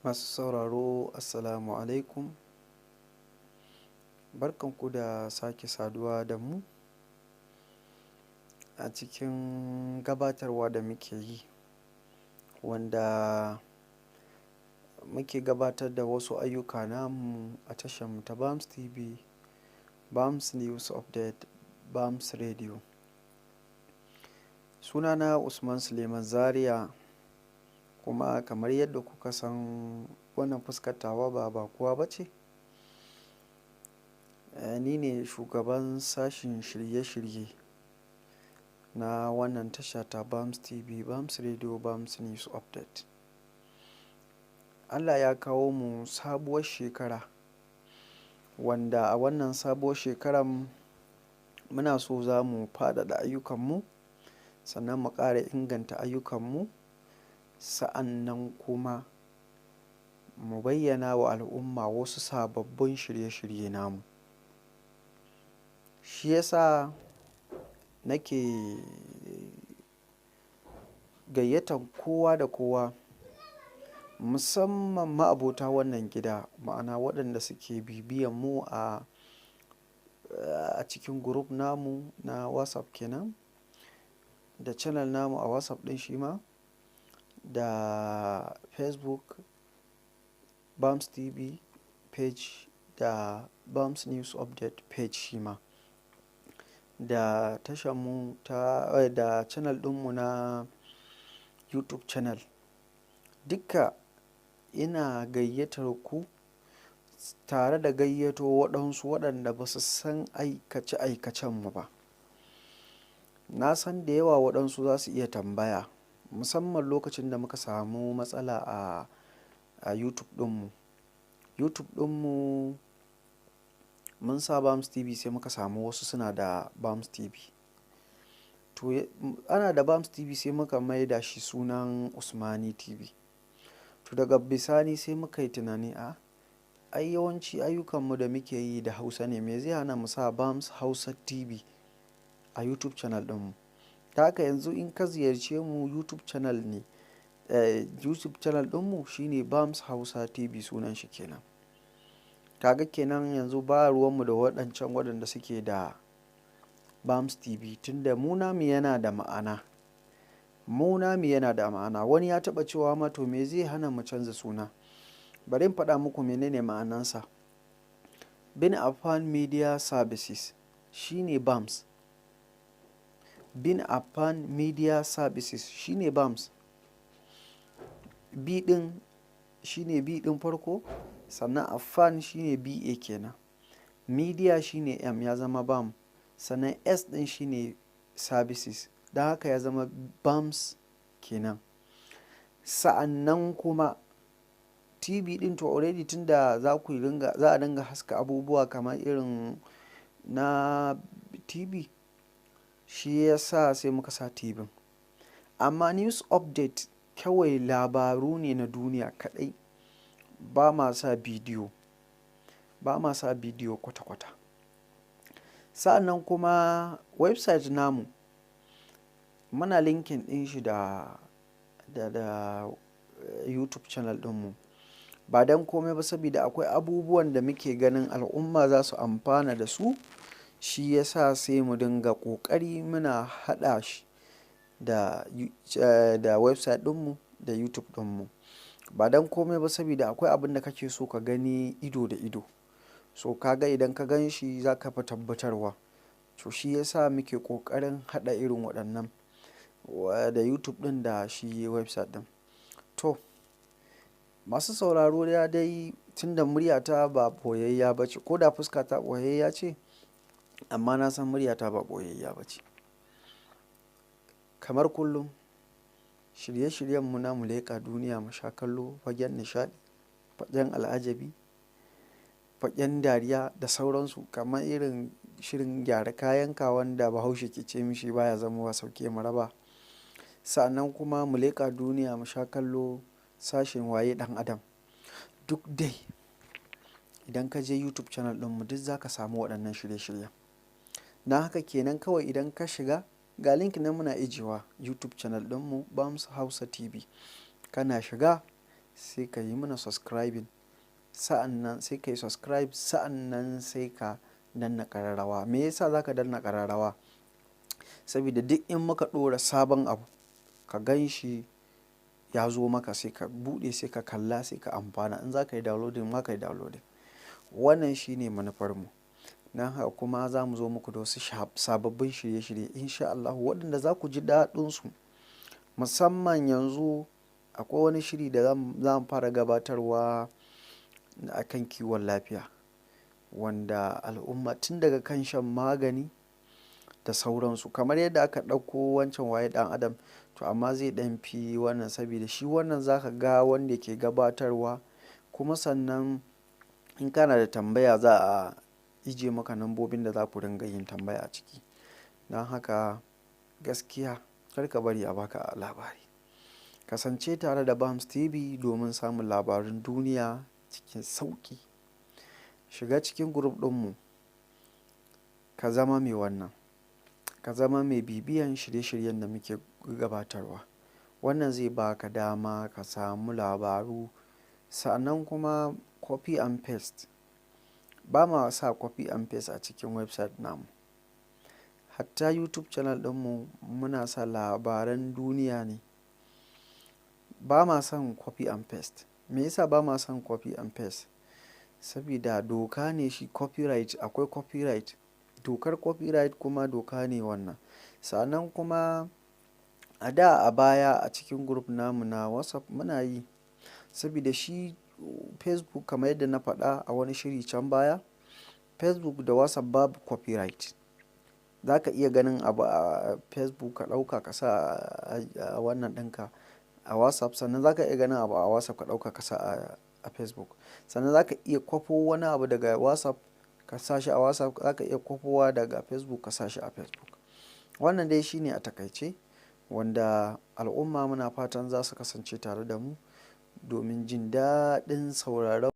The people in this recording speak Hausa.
Masu sauraro, Assalamu alaikum. Barkanku da sake saduwa da mu a cikin gabatarwa da muke yi, wanda muke gabatar da wasu ayyuka namu a tashar mu ta Bams TV, Bams News Update, Bams Radio. Sunana Usman Suleiman Zaria, kuma kamar yadda kuka san, wannan fuskar tawa ba bakuwa ba ce. Ni ne shugaban sashen shirye-shirye na wannan tasha ta Bams TV, Bams Radio, Bams News Update. Allah ya kawo mu sabuwar shekara, wanda a wannan sabuwar shekaran muna so za mu faɗaɗa ayyukanmu, sannan mu ƙara inganta ayyukanmu, sa'annan kuma mu bayyana wa al'umma wasu sababbin shirye-shirye namu. Shi yasa nake gayyatar kowa da kowa, musamman ma'abota wannan gida, ma'ana waɗanda suke bibiyan mu a cikin group namu na WhatsApp kenan, da channel namu a WhatsApp ɗin shi ma, da Facebook Bams TV page da Bams News Update page shi ma, da tashar mu ta da channel ɗinmu na YouTube channel. Dukka ina gayyatar ku tare da gayyato waɗansu waɗanda ba su san aikace-aikacenmu ba. Na san da yawa waɗansu za su iya tambaya, musamman lokacin da muka samu matsala a YouTube ɗinmu. YouTube ɗinmu mun sa Bams TV, sai muka samu wasu suna da Bams TV. To, ana da Bams TV, sai muka maida shi sunan Usmani TV. To, daga bisani sai muka yi tunani, ai yawanci ayyukanmu da muke yi da Hausa ne, me zai hana mu sa Bams Hausa TV a YouTube channel ɗinmu? Ta haka yanzu in ka ziyarce mu YouTube channel ne, YouTube channel ɗinmu shine Bams Hausa TV sunan shi kenan. Kaga kenan yanzu ba ruwanmu da waɗancan waɗanda suke da Bams TV, tunda mu namu yana da ma'ana. Mu namu yana da ma'ana. Wani ya taɓa cewa ma, to me zai hana mu canza suna? Bari in faɗa muku menene ma'anansa. Bin Affan Media Services shine Bams. Bin Affan Media Services shine Bams. B ɗin shine B ɗin farko, sannan Affan shine BA kenan. Media shine M, ya zama Bam. Sannan S ɗin shine Services. Don haka ya zama Bams kenan. Sa'annan kuma TV ɗin, to already tunda za a dinga haska abubuwa kamar irin na TV, shi ya sa sai muka sa TV. Amma news update kawai labaru ne na duniya kaɗai. Ba ma sa bidiyo. Ba ma sa bidiyo kwata-kwata. Sa'annan kuma website namu muna linking ɗin shi da YouTube channel ɗinmu. Ba don kome ba, saboda akwai abubuwan da muke ganin al'umma za su amfana da su. Shi ya sa sai mu dinga ƙoƙari muna haɗa shi da website ɗinmu da YouTube ɗinmu. Ba don kome ba, saboda akwai abin da kake so ka gani ido da ido. So ka ga idan ka gan shi za ka fi tabbatarwa. To, shi ya sa muke ƙoƙarin haɗa irin waɗannan da YouTube ɗin da shi website ɗin. To, masu sauraro, ya dai tunda muryata ba ɓoyayya ba ce, ko da fuska ta ɓoyayya ce, amma na san muryata ba ɓoyayya ba ce. Kamar kullum, shirye-shiryenmu na mu leƙa duniya mu sha kallo, fagen nishaɗi, fagen al'ajabi, fagen dariya da sauransu, kamar irin shirin gyara kayanka wanda Bahaushe ke ce mishi baya zamowa sauke mu raba. Sa'annan kuma mu leƙa duniya mu sha kallo, sashen waye ɗan adam. Duk dai idan ka je YouTube channel ɗinmu, duk za ka samu waɗannan shirye-shiryen. Don haka kenan kawai idan ka shiga, ga link nan muna ijewa, YouTube channel ɗinmu Bams Hausa TV. Kana shiga Sai ka yi mana subscribing. Sa'an nan sai ka yi subscribe, sa'an nan sai ka danna ƙararrawa. Me yasa za ka danna ƙararrawa? Saboda duk in muka ɗora sabon abu ka gan shi ya zo maka, sai ka buɗe, sai ka kalla, sai ka amfana. In za ka yi downloading ma, ka yi downloading. Wannan shine manufarmu. Don haka kuma za mu zo muku da wasu sababbin shirye-shirye in sha Allahu waɗanda za ku ji daɗinsu. Musamman yanzu akwai wani shiri da za mu fara gabatarwa a kan kiwon lafiya, wanda al'umma tun daga kan shan magani da sauransu. Kamar yadda aka ɗauko wancan Waye Ɗan Adam, to amma zai ɗan fi wannan, saboda shi wannan za ka ga wanda ke gabatarwa, kuma sannan in kana da tambaya za a ije maka lambobin da za ku ringa yin tambaya a ciki. Don haka gaskiya kar ka bari a baka labari. Kasance tare da Bams TV domin samun labarun duniya cikin sauƙi. Shiga cikin group ɗinmu, ka zama mai wannan, ka zama mai bibiyan shirye-shiryen da muke gabatarwa. Wannan zai baka dama ka samu labaru. Sa'annan kuma copy and paste. Ba ma sa copy and paste a cikin website namu. Hatta YouTube channel ɗinmu muna sa labaran duniya ne. Ba ma son copy and paste. Me yasa ba ma son copy and paste? Sabida doka ne shi copyright, akwai copyright. Dokar copyright kuma doka ne wannan. Sa'annan kuma a da a baya a cikin group namu na WhatsApp muna yi. Saboda shi Facebook, kamar yadda na faɗa a wani shiri can baya, Facebook da WhatsApp babu copyright. Za ka iya ganin abu a Facebook ka ɗauka ka sa a wannan ɗinka a WhatsApp. Sannan za ka iya ganin abu a WhatsApp ka ɗauka ka sa a Facebook. Sannan za ka iya kwafo wani abu daga WhatsApp ka sa shi a WhatsApp. Za ka iya kwafowa daga Facebook ka sa shi a Facebook. Wannan dai shine a takaice, wanda al'umma muna fatan za su kasance tare da mu domin jin daɗin sauraron.